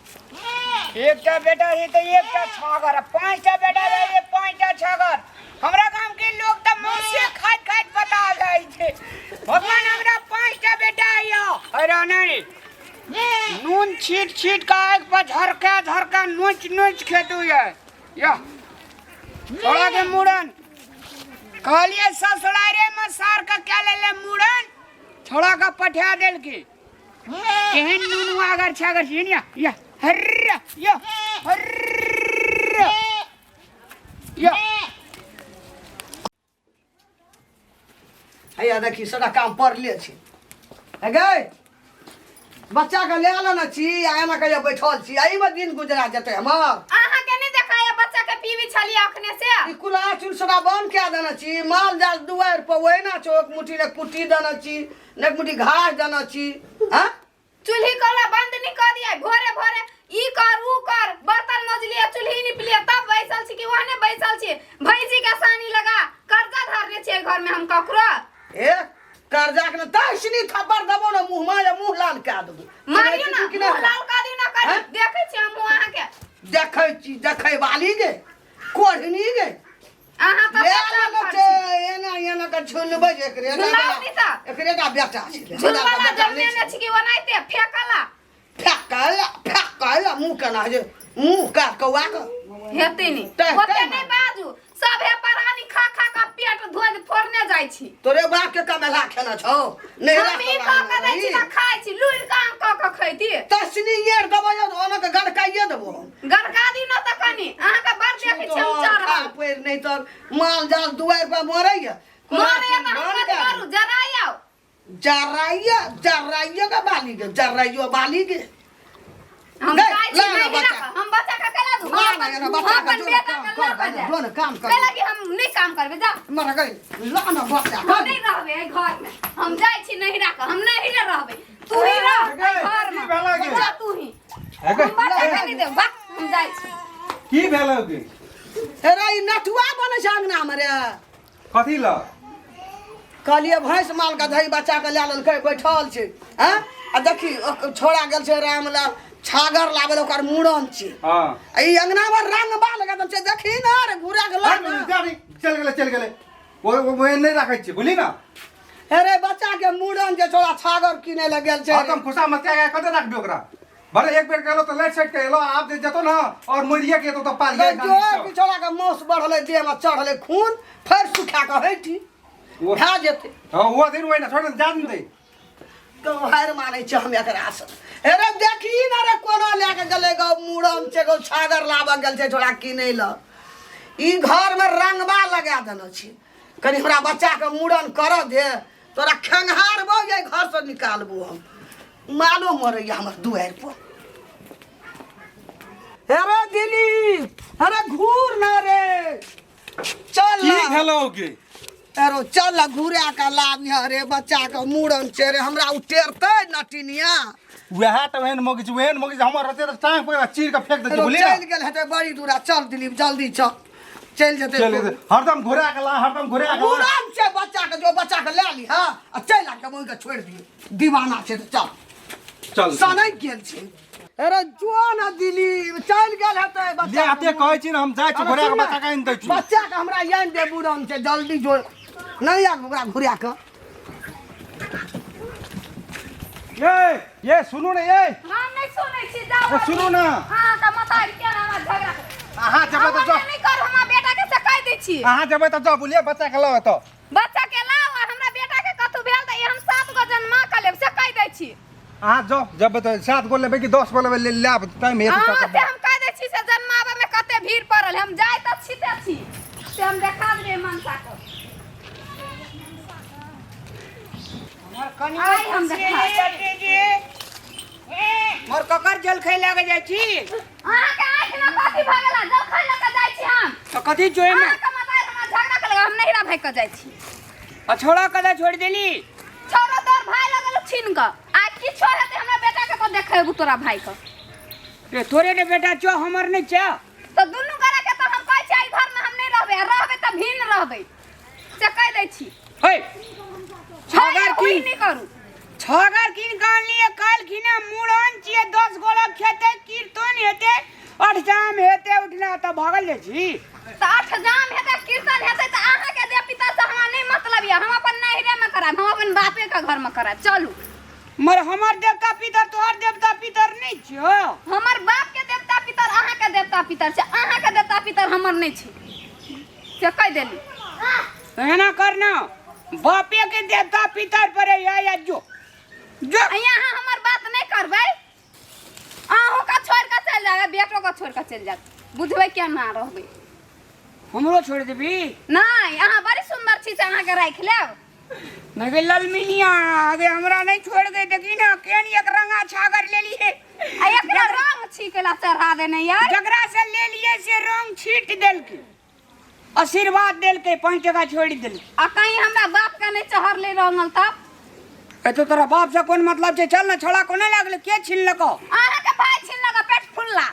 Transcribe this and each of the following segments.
एकटा बेटा छै तऽ एकटा छागर आ पाँचटा बेटा रहै छै पाँचटा छागर। हमरा गाम के लोग तऽ मौसे खाइत खाइत बता जाइ छै। भगवान हमरा पाँचटा बेटा यऽ। अरे नहीं, नून छीट छीट के आगि पर झरका झरका नोच नोच खेतू ये। यह थोड़ा के मुड़न कहलिए ससुरारे में सार का क्या ले ले मुड़न छोड़ा का पठा देल की केहन नुनु आगर छागर छी ने या हर्र या हर्र या। हैया देखी सबटा काम पड़ले छै। हे गै, बच्चा के ले लेने छी आ एना कहिया बैठल छी, एहिमे दिन गुजरा जेतै हमर। अहाँ के नहीं देखाया बच्चा के पीवी छलिए अखने से? ई कुला चूल सबटा बंद कए देने छी, माल जाल दुआरि पर ओहिना छौ, एक मुट्ठी ने कुट्टी देने छी ने एक मुट्ठी घास देने छी। हाँ चूल्ही कोला बंद नहीं कर दिया, भोरे भोरे ई कर ऊ कर, बर्तन मजलिए चूल्ही निपलिए तब बैसल छी कि ओहने बैसल छी। भैंसी के सानी लगा कर्जा धरने छियै घर में हम ककरो। ए कर्जा के तैसनी थप्पड़ देबो ने मुंह में, या मुंह लाल कए देबो। मारियो ना, कि नहीं? मुंह लाल कर दियो ना, कर हैं? देखै छी हम मुंह अहाँ के। देखै छी, देखै वाली गे कोढ़नी गे। अहाँ तऽ ले बच्चा लेने घर छै, छी। एना एना के झुलबै जे एकरे, एना झुलाउ के नहि तऽ। एकरे टा बेटा छै। झुलवाला बेटा नहि जन्मे छै। ने छी कि ओनाहिते फेकला। फेकल फेकल मुंह केना होइ छै, मुंह काट कौआ के। हेतै नहि। तै- ओते तै नहि बाजू, सभे परानी खा खा के पेट धोइ फोड़ने जाइ छी। तोरे बाप के कमेला खेना छौ? नैहरा हम ई कऽ के दै छी तऽ खाइ छी, लुरि कऽ कऽ के खैती। तसनी येर देबो यौ, ओना के गड़काइए देबो हम। गड़का दी न तऽ कनी, अहाँके बड़ देखै छी हम खा चढ़ल। पैर नहि तऽ माल जाल दुआरि पर मरैया। मरैया तऽ हम कथी करू, जराइ आउ। जराइया, जराइया के बाली के, जराइयो बाली के। हम गई, जाइ छी ला ना नहीं बच्चा। राख, हम बच्चा के केला दू? ला हम ना, अपन ना बच्चा हम के अपन जो ना बेटा काम के कर, लऽ के जायब। जो ना काम कर। कैला कि हम नहीं काम करबै, जा। मर गई, ला ना बच्चा। हम नहीं रहबै एहि घर में, हम जाइ छी नहीं राख, हम नहीं ने रहबै, तू ही रह गई, एहि घर की में। भेलै गे? जा तू ही। हे गई, हम बच्चा के नहीं देब, वाह, हम जाइ छी। की भेलै गे? अरे ई नटुआ बनै छै अंगना में रे। कथी ल? कहलिए भैंस माल के धई बच्चा के लए लेलकै, बैठल छै। हैं आ देखी छोड़ा गेल छै रामलाल छागर लाबै लए, ओकर मूड़न छै। हाँ। आ ई अंगना में रंग बाल लगल छै, देखी ना रे घुरा के लऽ हट, जा रे, चल गेलै, चल गेलै। ओ नहीं राखै छियै, बुझली ना? अरे बच्चा के मूड़न जे छोड़ा छागर किनै लए गेल छै। हाँ, तऽ हम खुशा मत के कतऽ राखबी ओकरा? भले एक बेर गेलो तऽ लाइट साइड के एलो, आब जे जेतो ना और मरिया के एतो तऽ पाल जो कि छोड़ा के मौस बढ़लै, देह में चढ़लै खून, फेर सुखा के हटि भए जेतै। हाँ, वो दिन वही ना छोड़ जा दे। गौहारि मानै छै हम एकरा से। अरे देखी ना रे कोना लए के गेलै गौ मूड़न छै, गौ छागर लाबऽ गेल छै छोड़ा किनै लए। ई घर में रंगबा लगा देने छी, कनि हमरा बच्चा के मूड़न करऽ दे, तोरा खेंघारबौ जे घर से निकालबो हम। मालो मरैया हमर दुआरि पर। अरे दिलीप, अरे घूर ना रे, चल की ना। भेलौ गे? अरे चल ना, घुरा के लाबिह रे, बच्चा के मूड़न छै रे, हमरा उटेरतै नटिनिया। वएह तऽ ओहन मौगी छै, ओहन मौगी छै, हमर रहतै तऽ टांग पकड़ा चीर के फेंक दै छै, अरे बुझलियै? चलि गेल हेतै बड़ी दूरा। चल दिलीप, जल्दी चल, चलि जेतै। चलि जेतै। हरदम घुरा के ला, हरदम घुरा के ला। मूड़न छै बच्चा के, जो बच्चा के लए लिह आ चलि आ के मौगी के छोड़ि दियौ, दीवाना छै तऽ चल। चल। सनकि गेल छै। अरे जो ना दिलीप, चलि गेल हेतै बच्चा। ले आते कहै छी ने, हम जाइ छी अरे घुरा के सुन ना, बच्चा के आनि दै छी। बच्चा के हमरा आनि दे, मूड़न छै, जल्दी जो नहीं आब ओकरा घुरा के। ये ये सुनू ने, ये हम नहीं सुनै छी, जाउ। ए, सुनू ना। अहाँ के मतारी के हमरा झगड़ा कर। अहाँ जेबै तऽ हम जाउ। नहीं कर, हमरा बेटा के से कहि दै छी। अहाँ जेबै तऽ जाउ, बुझलियै? बच्चा के लऽ एतऽ। बच्चा के लाउ आ हमरा बेटा के कतौ भेल तऽ एहन 7 गो जन्मा के लेब, से कहि दै छी। अहाँ जाउ, जेबै तऽ 7 गो लेबै कि 10 गो लेबै, ले लाब टाइम हेतै अहाँ तब। से हम कहि दै छी से जन्माबे में कते भीड़ पड़ल, हम जाय तऽ छिते छी, से हम देखा देबै मनसा के। हमर कनिया आइ हम खुशी देखा नहि हेतै जे मोर ककर जलखै लए के जाइ छी। अहाँ के आँखि में कथी भऽ गेल? जलखै लऽ के जाइ छी हम। तऽ कथी जोइ में? अहाँ के मतारी हमरा झगड़ा केलक, हम नहिरा भागि के जाइ छी। आ छोड़ा कतऽ छोड़ि देली? छोड़ो तोर भाई लगल छीन के, आ किछो हेतै हमरा बेटा के तऽ देखेबू तोरा भाई के। रे तोरे ने बेटा छौ, हमर नहि छौ। तऽ दुनू गोरा के तऽ हम कहै छी एहि घर में हम नहि रहबै, आ रहबै तऽ भिन्न रहबै, से कहि दै छी। हे छागर हुई की नहि करू। छागर कीन के आनलियै काल्हि खिना, मूड़न छियै, 10 गोला खेतै, कीर्तन तब भागल जाइ छी। तऽ अठजाम हेतै, कीर्तन हेतै तऽ अहाँके देव पिता से हमरा नहि मतलब यऽ। हम अपन नैहरे में करायब, हम अपन बापे के घर में करायब। चलू। मगर हमर देवता पितर तोहर देवता पितर नहि छियौ। हमर बाप के देवता पितर अहाँके देवता पितर छै, अहाँके देवता पितर हमर नहि छै, से कहि देली। एना करना, बापे के देवता पितर पर या या जो जो। यहाँ हमर बात नहि करबै, अहूँ के छोड़ के चलि जाबै, बेटो के छोड़ के चलि जायब, बुझबै केना रहबै। हमरो छोड़ देबी? नहि, अहाँ बड़ी सुन्दर छी से अहाँके राखि लेब। नहीं गे ललमिनिया, आगे हमरा नहीं छोड़ गए। देखी ना केन एक रंगा छागर ले लिए। आ एकरा रंग छीके ला चढ़ा देने यार। जकरा से ले लिए से रंग छीट देलके, आशीर्वाद देलके, 5 टका छोड़ देलके। आ कहीं हमरा बाप के नहीं चढ़ले रंगल तब? ए तो तोरा बाप से कोन मतलब छै? चल ना, छोड़ा कोने लागले, के छिनलको? अहाँ के भाई छिनलक, पेट फुल्ला।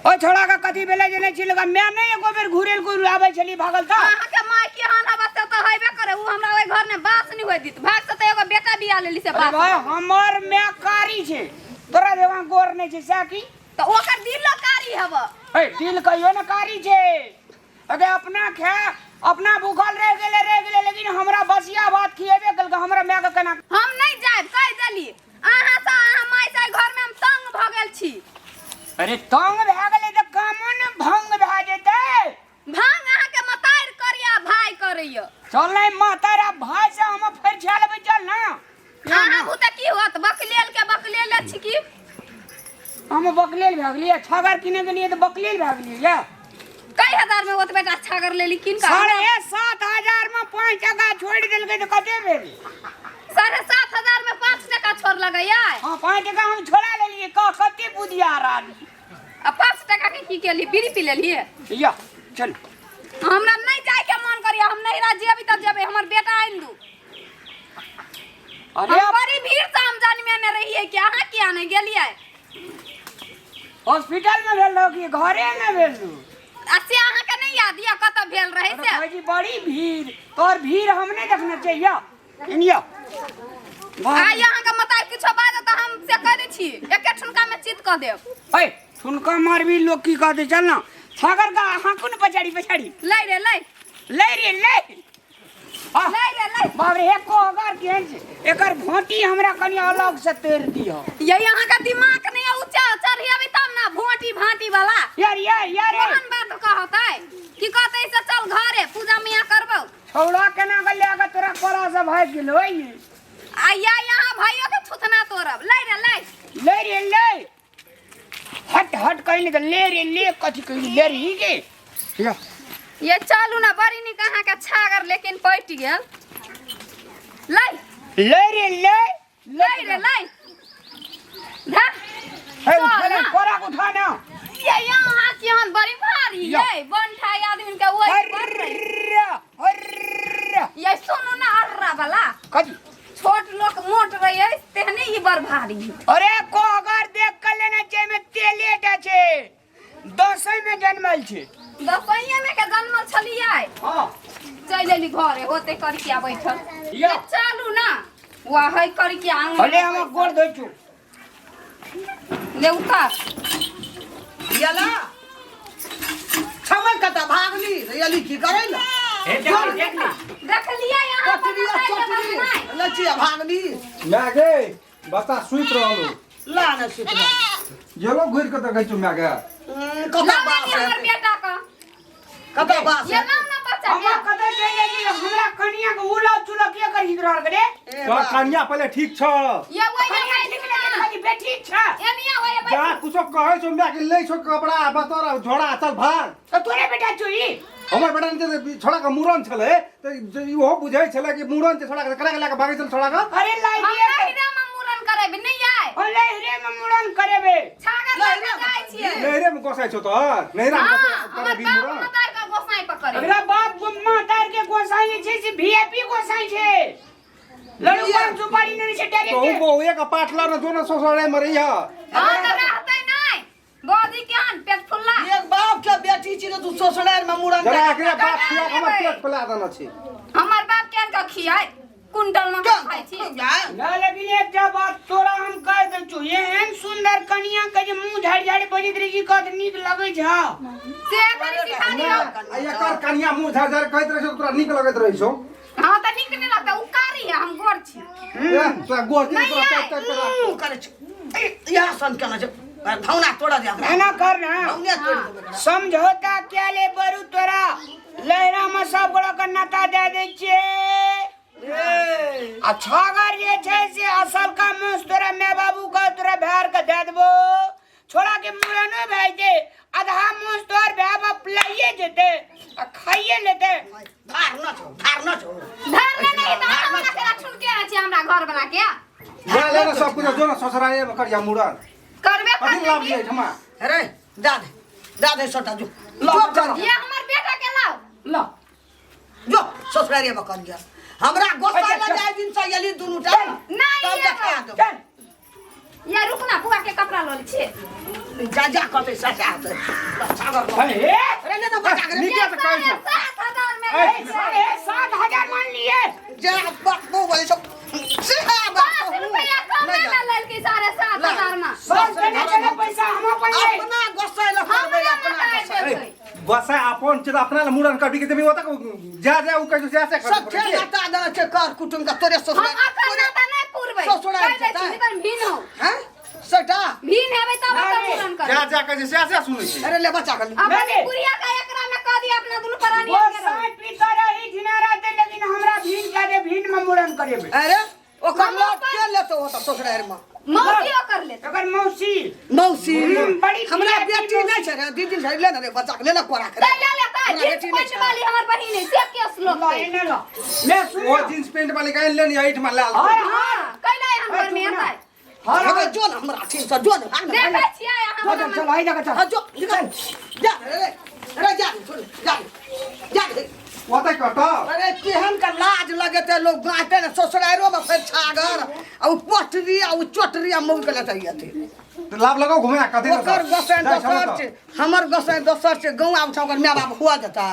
ओ छोड़ा का कथी भेलै जे नहि छिनलक? मैं नहीं एको बेर घुरेल को आबै छली भागल त। अहाँ के माय केहन हवा से त हेबे करे, उ हमरा ओइ घर में बास नहीं होय दित। भाग से त एगो बेटा बिया लेली से अरे बास। भाई हमर my कारी छै, तोरा जेवा गोर नहीं छै सएह की? त ओकर दिलो कारी हब। ए दिल कहियो न कारी छै। अगे अपना खा अपना भूखल रह गेले रह गेले, लेकिन हमरा बसिया भात खिएबे कलक, हमरा my के केना? हम नहीं जायब, कहि देली। अहाँ से अहाँ my से घर में हम तंग भ गेल छी। अरे तंग भए गेलै तऽ कामो ने भंग भए जेतै। भंग अहाँ के मतार करिया भाई करैया। चल नहीं मातार आ भाई से हम फेर छा लेबै, चल ना। अहाँ भूते की होत, बकलेल के बकलेल छी की? हम बकलेल भए गेलियै, छागर किने गेलियै तऽ बकलेल भए गेलियै। या कई हजार में ओतबे टा छागर लेली किन का? 7500 में 5 टका छोड़ि देलकै तऽ कते भेल? 7500 में 5 टका छोड़ लगैया। हाँ 5 टका हम छोड़ा लेलियै, कह कते बुधियार आदमी। आ 5 टका के की केली, बीड़ी पी लेलियै? या चल। हमरा नहीं जाय के मन करिया, हम नहीं जेबी तब जेबे, हमर बेटा आनि दू। अरे हम बड़ी भीड़ से हम जन्मे ने रहियै कि अहाँ किया नहीं गेलियै? हॉस्पिटल में भेल रहो कि घरे में भेल रहो? आ से अहाँ के नहीं याद या कतऽ भेल रहे अरे से? भाईजी बड़ी भीड़, तोर भीड़ हम नहीं देखना चाहिए। इनिया आ यहाँ के मताई किछो बाजत तऽ हम से कह दै छी, एके ठुनका में चित कऽ देब। ए ठुनका मारबी लोग की कहते? चल ना छागर का अहाँ कोन पछाड़ी पछाड़ी। लै रे लै। लै रे लै। हाँ। लै रे लै। बाप रे, एको हजार केहन छै? एकर भोटी हमरा कनि अलग से तोड़ि दिह। ये अहाँ के दिमाग नहीं है, ऊंचा चढ़िएबै तब ना भोटी भाटी वाला। यार यार यार कोन बात कहतै? की कहतै से चल घरे पूजा मियाँ करबौ। छौड़ा केना के लए के तोरा कोरा से भागि गेलो? आ या यहाँ भाइयो के थुथना तोड़ब। लै रे लै। लै रे लै। हट हट कहि ने ले रे ले, कथी कहि ले रे के? या ये चलू ना, बड़ी नीक अहाँ के छागर लेकिन पटि गेल। लै लै रे लै। लै रे लै। धा हे उठा ना, कोरा के उठा ना। ये यहाँ केहन बड़ी भारी या। ये बनठाई आदमी के ओहि पर रही। हर्रा हर्रा। ये सुनू ना अर्रा वाला। कथी? छोट लोक मोट रहे तेहने ई बड़ भारी। अरे कोहगर देख के लेना चाहिए, में तेले टा छै, दसई में जन्मल छै। दसैये में के जन्मल छलियै। हाँ। चलि एली घरे होते करिकिया बैठल। या। ये चलू ना वाह है करिकिया आंगन। अरे हम गोड़ धोइ छु। ले उतार। यला छमन कतऽ भागली यली की करै ला? देखलियै यहाँ पर चटनी बताइ देबै चटनी नहि। लचिया भागली। My गे बच्चा सुति रहल। ला ने सुति रहल। गेलो घुरि के देखै छु my गे। कतऽ लाउ बास एनी हमर हेतै? बेटा के। कतऽ बास ये हेतै? लाउ ना बच्चा हम के। कतऽ चलि जाइ छी? हमरा कनिया के उला चुला के करी रहल रे? ए तोहर बाप। कनिया पहिले ठीक छ? ये ओहि कनिया बैठ ठीक ना। नहीं खाली बेटी छ। एनी ओहि जा बैठ। कुछो कहै छौ my के लै छौ कपड़ा बतोरा झोड़ा चल भाग। तो तोरे बेटा छौ ई? हमर बेटा ने छोड़ा के मूड़न छलै तऽ इहो बुझै छलै कि मूड़न छै छोड़ा के, करा के लए के भागै छल छोड़ा के। अरे लाई हम दिए नहिरा में मूड़न करेबै नहीं आय। हम लहरे में मूड़न करेबे। छागर लऽ के जाइ छियै। नैहरे में गोसाइ छौ तोहर? नैहरा में हाँ, गोसाइ हमर करेबी बाप मूड़न? मतार के गोसाई पकड़े। एकरा बाप गुम्मा तार के गोसाई छै से वीआईपी गोसाई छै। लड़ू पान सुपारी नहीं छै तो डायरेक्ट। बहुए के पाटला न जो न ससुराले में रही है। हाँ तऽ रहतै नहि। बाजी केहन पेट फुल्ला। एक बाप के बेटी छी तऽ तू ससुराल में मूड़न जरा करा। एकरे बाप खिया के हमर पेट फुला देने छी। हमर बाप केहन के खियाय? कुंटल में खाइ छी। ना, लेकिन एकटा बात तोरा हम कह दै छौ, एहन सुंदर कनिया के जे मुंह झाड़ि झाड़ि बजैत रहै छी, कहत नीक लगै छौ। से एखन सिखा दियौ। आ एकर कनिया मुंह झाड़ झाड़ कहैत रहै छौ, तोरा नीक लगैत रहै छौ। हाँ, तऽ नीक नहि लगतै? ओ कारी है, हम गोर छी। ए, तोरा गोर छी, नहीं तोरा आइ। टाइट टाइट करा। मुँह करै छै, इएह सन केना छै, धौना तोड़ा दे हमरा। एना कर ना। धौने तोड़ि देबै एकरा। समझौता क्या ले बरू, तोरा लहरा में सब गोड़ा के नाता दे दै छियै आ छागर जे छै से असल का मुँह तोरा माय बाबू के, तोरा भाय के दे देबो। छोड़ा के मुड़नो भए जेतै, आधा मुँह तोहर भाय बाप लाइए जेतै आ खाइए लेतै। धार न छौ, धार न छौ। धरने नहीं तऽ अहाँ हमरा के रक्षण के छी, हमरा घर वाला के। ले ले ना सब कुछ, जो ना ससुराले में करिया मुड़न। करबे कथी लाभ करते। लियै ठमा? अरे जा दे, जा दे सोटा, जो लो, जो कर। ये हमर बेटा के लाओ। ल। जो ससुरारिया में कर लिया। हमरा गोसा अच्छा, लग चल। जाए दिन से एली दुनू टा। चल। नहीं, तब ये देखा तो। दो। चल। ये रुक ना, बुआ के कपड़ा लऽ लै छी। जा जा कते सचा दे सागर लो। अरे अरे ले ना बचा के। नीचे से कहै छौ। 7,000 में ऐ, लै छै। 7,500 मान लिए। जा बाप को बोले सब से बाप। 5 रुपया कम नहीं नहि जा। ने लेलकै 7,500 में। सब देने छलै पैसा हम अपन ले। अपना गोसा ल करबै। हमरा अपना माता गोसा। आबि गेल। गोसा अपन छै तऽ अपना लए मुड़न करबी के देबी, ओतऽ जा जा उ कहै छौ, जा से सब करबी। ठेल हटा देने छै कर कुटुम के तोरे हम ससुराल। अखन नाता नहि पुरबै। ससुराल कहि दै छी। जेतै। नहि तऽ भीन हो। हैं सटा। भीन हेबै तब नहीं। अपन मुड़न जा करबै। जा कहै छै से से सुनै छै। अरे ले बचा के ले। अपन नहीं। बुढ़िया के एकरा में कह दिया, अपना दुनू प्राणी वो के रहो। साँझ पीता रही झिना रहते, लेकिन हमरा भीन कह दे, भीन में मुड़न करेबै। अरे ओकर हम लौट अपन- के लेतो ओतऽ ससुराल में? मौसी ओकर लेत। अगर मौसी। मौसी। बड़ी हमरा प्रिय बेटी मौसी। नहि छै रे, दीदी छै, ले ने रे बच्चा के, ले ने कोरा के रे। तै ले लेतै। हमरा जींस बेटी नहि पैंट छै। वाली हमर बहिन है, से केस लो। लोकतै। एने लो, ले सुन। ओ जींस पेंट वाली के ले नि एहिठमा लए लेतौ। हर हाँ, कैला एहन घर में चुप ना। एतै? हर हे जो ने हमरा ठीक से जो ने भाग ने। देखै छियै अहाँ। चल चल, आई जगह चल। हाँ, जो निकल जा रे रे रे, जा रे, छोड़ जा रे, जा रे। ओतऽ कतऽ? अरे केहन का लाज लगेते लोग गाँटे ने ससुरालो में फेर छागर आ उ पटरी आ उ चोटरी आ मौक के लेते अथी। तऽ लाभ लगाउ घुमे कथी लए? ओकर गोसाइ जाइ छौ दोसर तऽ। छै, हमर गोसाइ दोसर छै। गाँव आब छै, ओकर माय बाप हुआ देता।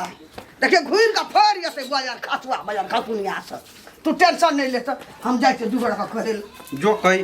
देखिए घुरि कऽ फड़ जेतै बजार खसुआ बजार खसुनिया से। तू टेंशन नहि लेत, हम जाइ छियै दू गोटा के कहै लए। जो कही।